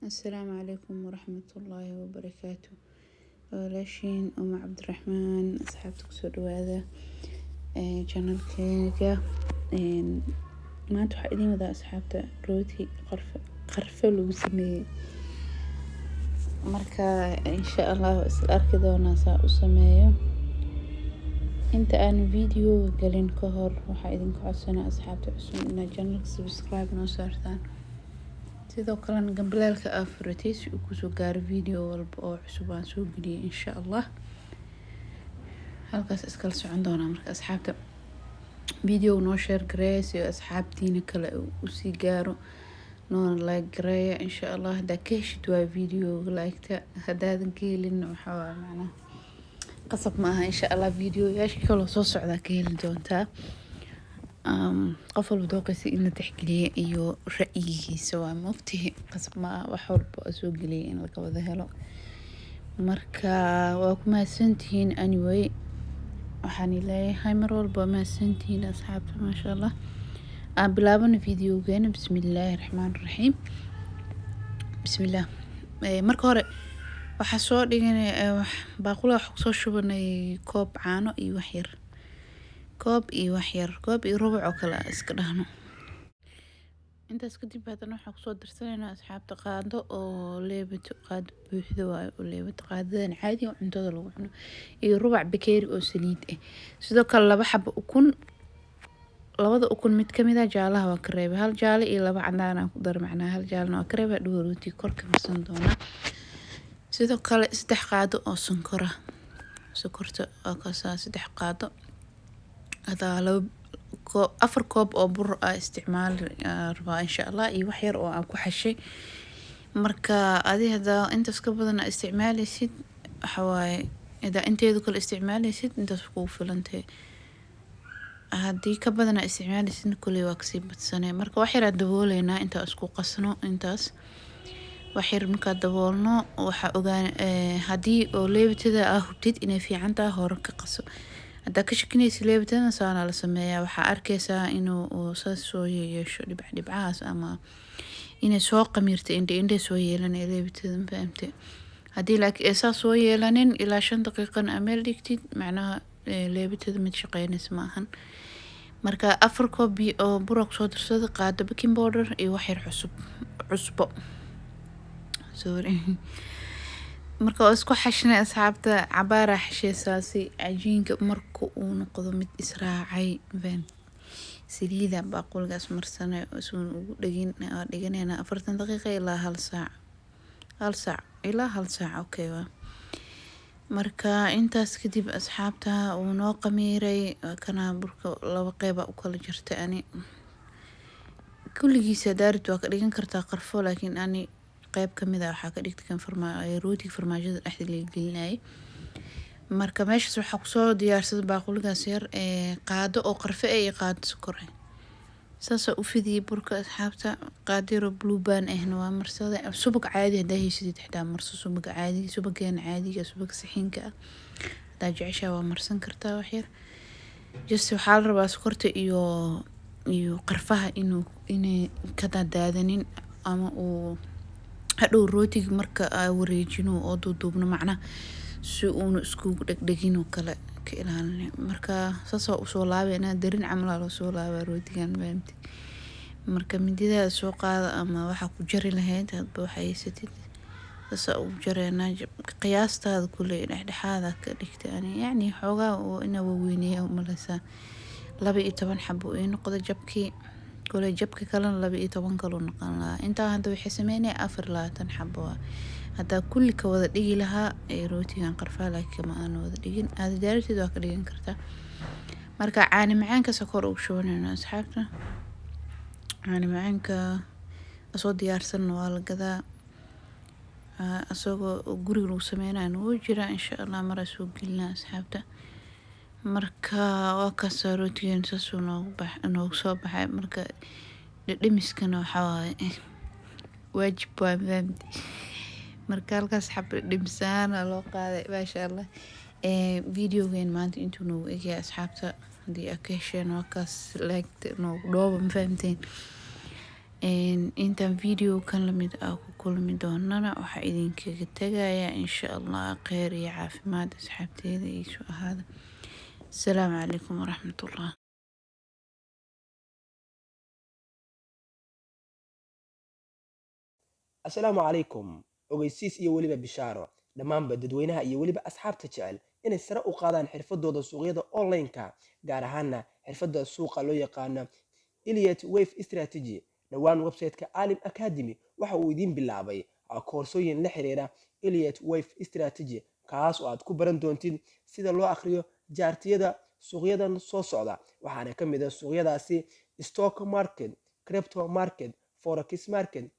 Assalaamu calaykum waraxmatullaahi wabarakaatu. Walaashiin Uma Cabdiraxmaan, asxaabta kusoo dhawaada channelkeyga. Maanta waxaa idiin wadaa, asxaabta, rooti qarfe qarfe lagu sameeyey. Marka insha Allah isla arki doonaa saa u sameeyo. Inta aan videoga galin ka hor, waxaa idinka codsanaa, asxaabta cusub, inaad channelka subscribe noo saartaan, sidoo kalena gambaleelka aa furatay si uu kusoo gaaro video walba oo cusub aan soo geliyay. Insha Allah halkaas iskala socon doonaa. Marka asxaabta, video noo share gareeya si asxaabtiina kale usii gaaro, noona like gareeya insha Allah. Haddaa ka heshid waa videoga like-ta, haddaadan ka helin waxaa waa macnaha qasab ma aha. Insha Allah videoyaasha kaloo soo socdaa ka heli doontaa. Qof walba dooqiisa in la tixgeliya iyo ra'yigiisa waa maogtihi, qasab ma aha wax walba oo soo geliyay in laga wada helo. Marka waa ku mahadsantihiin. Anyway, waxaan leeyahay mar walba waa mahadsantihiin, asxaabta, maasha Allah. Aan bilaabano videogeena. Bismillaahi raxmaan raxiim, bismillaah. Marka hore waxaa soo dhiganay baaqula, waxaa kusoo shubanay koob caano iyo wax yar, koob iyo wax yar, koob iyo rubuc oo kale iska dhahno. Intaas kadib haddana waxaan kusoo darsanaynaa, asxaabta, qaado oo leebato, qaado buuxda waayo oo leebato, qaadadan caadiga cuntada lagu cuno, iyo rubac bakeeri oo saliid ah. Sidoo kale laba xabo ukun. Labada ukun mid kamid ah jaalaha waa ka reebay, hal jaale iyo laba cadaan aan ku daray, macnaha hal jaalana waa ka reebay, hadhow rooti kor ka marsan doonaa. Sidoo kale 3 qaado oo sonkora, sokorta waa kaasaa, 3 qaado. Hadaa laba 4 koob oo bur ah isticmaali rabaa insha Allah, iyo wax yar oo aan ku xashay. Marka adi hadaa intaas ka badan aa isticmaaleysid, waxa waaye hadaa inteeda kale isticmaaleysid, intaas kugu filantahay. Haddii ka badan aa isticmaaleysid, kuley waa kasii badsanay. Marka wax yar aa dabooleynaa intaa isku qasno. Intaas wax yar markaa daboolno, waxaa ogaan haddii oo leebitada aa hubtid inay fiican tahay, hore ka qaso. Haddaa ka shakinaysid leebitadana, saana la sameeyaa. Waxaa arkeysaa inuu saas soo yeesho dhibc dhibcahaas ama inay soo qamiirto, indhe indhe soo yeelanay leebitada, ma fahamte? Haddii laakiin ay saas soo yeelanin ilaa 5 daqiiqana aa meel dhigtid, macnaha leebitada mid shaqeynaysa ma ahan. Marka 4 koob biyo oo bur kusoo darsada, qaado baking powder iyo wax yar cusub, cusbo, sorry. Marka waa isku xashnay, asxaabta. Cabaaraa xasheysaa si cajiinka marka uu noqdo mid israacay, ma fahamte? Saliida baaquligaas marsanay suun ugu dhegin. Waa dhiganeynaa 40 daqiiqo ilaa hal saac, hal saac ilaa hal saac, okay waa. Marka intaas kadib, asxaabta, wuu noo qamiiray kana. Burka laba qeyba u kala jirtay ani. Kulligiisa daarid waa ka dhigan kartaa qarfo, laakiin ani qeyb kamid ah waxaa ka dhigtay kan rootiga farmaajada dhexda laga gelinayay. Marka meeshaas waxaa kusoo diyaarsaday baaquligaas yar ee qaado oo qarfe ah iyo qaado sokor ah. Saasaa u fidiyey burka, asxaabta. Qaado yar oo Blue Band ahna waa marsaday. Subag caadi haddaa haysatid xitaa marso, subaga caadiga, subageena caadiga, subag saxiinka ah haddaa jeceshahay waa marsan kartaa wax yar. Just waxaa la rabaa sokorta iyo qarfaha inuu inay ka daadaadanin ama uu hadhow rootiga marka aa wareejino oo duuduubno, macnaha si uuna iskugu dhegdhegin oo kale ka ilaalina. Marka saas waa usoo laabeynaa, darin camal aa loo soo laabaa rootigan, fahamtay? Marka mindidaada soo qaada ama waxaa ku jari lahayd, hadba waxaa haysatid, saas ugu jareynaa. Qiyaastaada kuley dhexdhexaada ka dhigtay ani, yacni xoogaa oo inaa waaweyneeya umaleysaa. 12 xabo ii noqda jabkii. Kuley jabka kalena 12 kaluu noqon lahaa. Intaa hadda waxay sameynaya 24 xabo waa haddaa kulli ka wada dhigi lahaa ee rootigan qarfaa, laakiin ma aan wada dhigin. Aada daaratid waa ka dhigan kartaa. Marka caani macaanka sokor ugu shubanayna, asxaabta. Caani macaanka asoo diyaarsanna waa la gadaa, asagoo guriga lagu sameynayo wuu jiraa. Insha Allah maraa soo gelinaa, asxaabta. Marka waa kaasa, rootigan saasuu noogu bax, noogu soo baxay. Marka dhedhemiskana waxaa waaye waajib waa, mafahamtay? Marka halkaas xabo dhedhemisaana loo qaaday, maasha Allah. Videogeen maanta intuu noogu egyahay, asxaabta. Haddii aad ka hesheen, waa kaas, like noogu dhooba, ma fahamteen? Intaan video kan lamid ah ku kulmi doonana, waxaa idinkaga tagayaa insha Allah kheyr iyo caafimaad. Asxaabteeda iisu ahaada. Asalaamu calaykum waraxmatullah. Asalaamu calaykum. Ogeysiis iyo weliba bishaaro dhammaanba dadweynaha iyo weliba asxaabta jecel inay sare u qaadaan xirfadooda suuqyada online-ka, gaar ahaana xirfadda suuqa loo yaqaano Elliott Wave Strategy. Dhowaan website-ka Alim Academy waxa uu idiin bilaabay koorsooyin la xiriira Elliott Wave Strategy, kaas oo aad ku baran doontid sida loo akhriyo chart-iyada suuqyadan soo socda. Waxaana ka mid ah suuqyadaasi stock market, crypto market, forex market,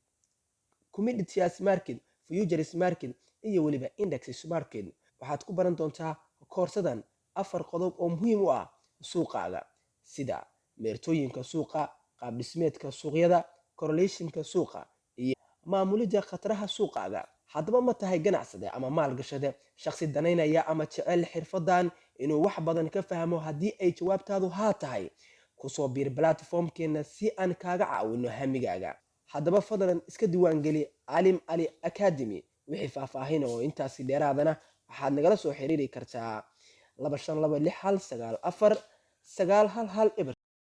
commodities market, futures market iyo weliba indexes market. Waxaad ku baran doontaa koorsadan afar qodob oo muhiim u ah suuqaaga, sida meertooyinka suuqa, qaabdhismeedka suuqyada, correlationka suuqa iyo maamulidda khataraha suuqaaga. Haddaba ma tahay ganacsade ama maalgashade, shakhsi danaynaya ama jecel xirfadan inuu wax badan ka fahmo? Haddii ay jawaabtaadu haa tahay, kusoo biir platformkeena si aan kaaga caawino hamigaaga. Haddaba fadlan iska diiwaangeli Calim Ali Academy. Wixii faahfaahin oo intaasi dheeraadana waxaad nagala soo xiriiri kartaa 2526194911 0.